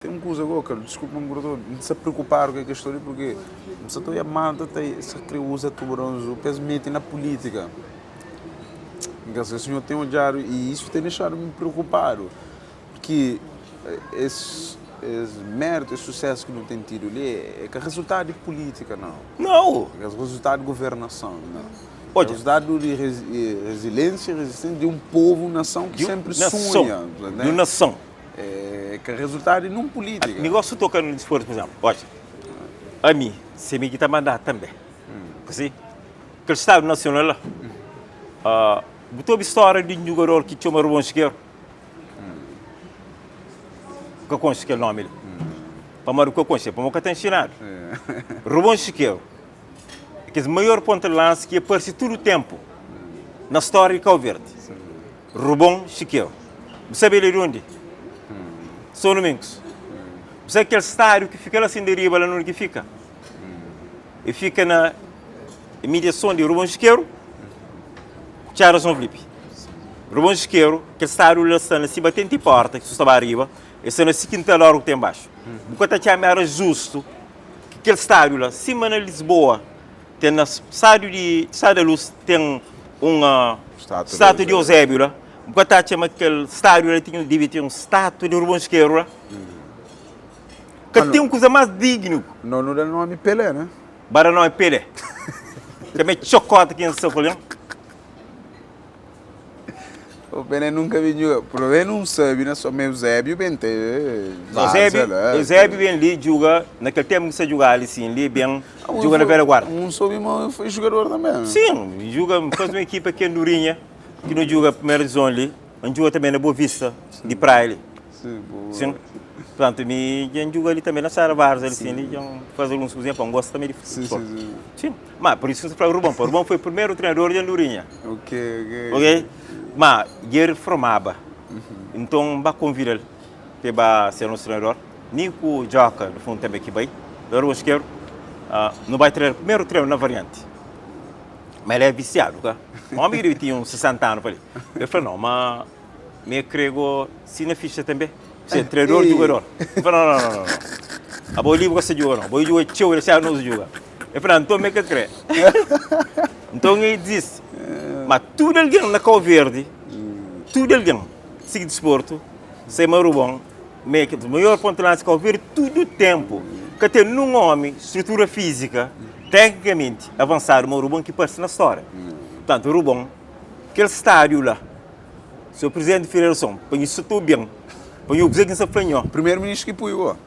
Ten un kuza go, kel, diskulpa-m gordon, N sta preokupadu ku kel kiston li purki N sta ta oia malta ta sa kre uza tubarão azul pa es mete na pulítika. N ka sai si nho ten odjadu i isu ten dexadu-m preokupadu purki es es méritu, es susésu ki nu ten tidu li é ka rezultadu di pulítika, nau. Nau! É rezultadu di governason, nau. É rezultadu di reziliénsia i rezisténsia di un povu, un nason ki sénpri sunha. Di un nason. É ka rezultadu di nun pulítika. Mi gosta toka na disportu, pur izénplu, odja, ami, se mi ki ta mandá tanbê, si, kel stadu nasional la, bu ta obi stória di un jugador ki txoma Rubon Chiqueiro? Bu ka konxe kel nómi li? Pamodi bu ka konxe? Pamodi bu ka ta nxinadu. Rubon Chiqueiro é kes maior ponta di lansa ki aparse tudu ténpu na stória di Kauverdi. Rubon Chiqueiro. Bu sabe el é di undi? São Domingos. Bu sabe kel stádiu ki fika la sin di riba la na undi ki fika? E fika na imidiason di Rubon Chiqueiro ku Txada São Filipe. Rubon Chiqueiro, kel stádiu la sta na si batenti porta ki su sta ba riba, e sta na si kintal ora ku ten baxu. Bu ka ta txama era justu ki kel stádiu la, sima na Lisboa, Ten na stádiu di Stádiu da Luz ten un státua di Eusébio la. Bu ka ta atxa ma kel stádiu la tinha debe ten un státua di Rubon Iskeru la? Ka ten kuza más dignu. No nu da nomi Pelé, né? Ba da nomi Pelé. Tanbe txokota ki N sta ku el. O Pelé nunka ben djuga. Pelo menos un sabi na so ma Eusébio ben te Eusébio, Eusébio ben li djuga na kel tempu ki sta djuga li sin li ben djuga na velha guarda. Un sobi ma foi jugador tanbe. Sim, djuga, fazi un ekipa ki Andorinha ki no djuga primera divizon li, N djuga tanbe na Boa Vista di Praia li. Sim, boa. Sim. Portanto, mi dja N djuga li tanbe na Sara Barros ali sin li, dja N fazi alguns kuzinha pa N gosta tanbe di futebol. Sim, sim, sim. Sim. Ma pur isu N ta fla Rubon, pa Rubon foi primeru trenador di Andorinha. Ok, ok. Ok? Ma dja el formaba. Nton N ba konvida-l pa el ba ser nos trenador. Mi ku Djoka, no fundu tanbe ki bai, la Rua Iskeru, nu bai trena primeru trenu na Varianti. Ma el é visiadu, ka? Omi ki debe tinha uns 60 anu pa li. El fla, no, ma Mi é kre go si na fixa tanbe. Se treinador jugador. N fla no no no no. Abo li bu ka sta juga no. Bo juga txeu e dexa nos juga. El fla nton mi ka kre. Nton el diziste. Ma tudu algen na Kau Verdi, tudu algen sigi disportu, sai ma Rubon ma é kel maior ponta lansa di Kau Verdi tudu tenpu. Ka ten nun omi strutura fizika teknikamenti avansadu ma Rubon ki parse na stória. Purtantu Rubon kel stádiu la. Senhor Presidente di Federason, pa nhu sta tudu ben, pa nhu kuzê ki N sta fla nho. Primeru Ministru ki pui go.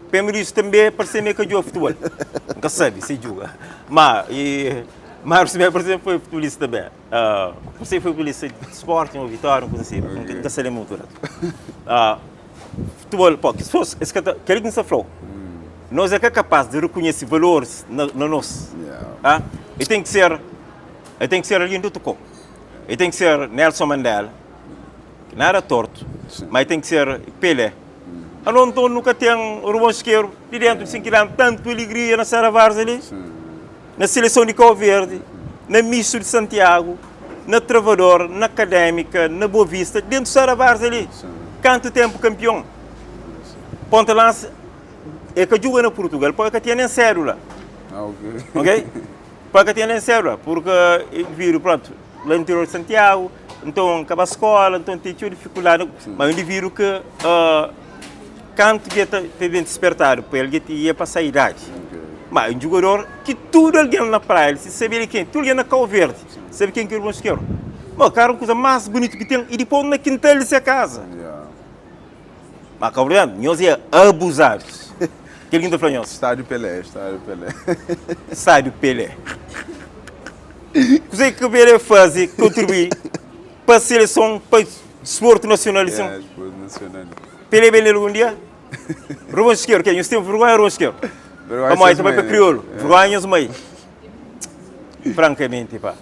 Primeru Ministru tanbê parse ma e ka djuga futebol. N ka sabe si e djuga. Ma e ma parse ma foi futebolista tanbê. Parse foi futebolista di Sporting ou Vitória, un kuza asi. N ka sabe mutu dretu. Futebol, po, kes pesoas, es ka ta, kel-li ki N sta fla-u, nos é ka kapás di rekonhese valoris na nos. E ten ki ser, e ten ki ser algen di otu kor. E ten ki ser Nelson Mandela, ki nada tortu, ma e ten ki ser Pelé. Alô, nton nu ka ten Rubon Iskeru li dentu, sin ki da-nu tantu aligria na Serra Varza li, na seleson di Kau Verdi, na Mistu di Santiagu, na Travador, na Akadémika, na Boa Vista, dentu Serra Varza li. Kantu tenpu kanpion. Ponta Lansa, e ka djuga na Purtugal, poi e ka tinha nen sédula. Ok? Pa ka ten nen sélula, purka e vidu, prontu, la interior di Santiagu, nton ka ba skola, nton ten txeu difikuldadi, ma un individu ki kantu ki e ta ben dispertadu pa el ia pasa idadi, ma un jugador ki tudu algen na praia si sabe el é ken, tudu algen na Kau Verdi sabe ken ki é Rubon Iskeru, ma kara un kuza mas bunitu ki ten i dipos na kintal di se kaza. Ma Cabo Verdeano, nhos é abusados. Kel ki N ta fla nhos. Estádio Pelé, Estádio Pelé. Estádio Pelé. Kuzê ki Pelé faze, kontribui pa seleson, pa desportu nasional li sin? Yeah, desportu nasional. Pelé ben li algun dia? Rubon Iskeru, ke? Nhos ten vergonha Rubon Iskeru? Vergonha Pamodi ses ta bai pa mãe, né? kriolu. Vergonha nhos mai. Frankamenti, pá.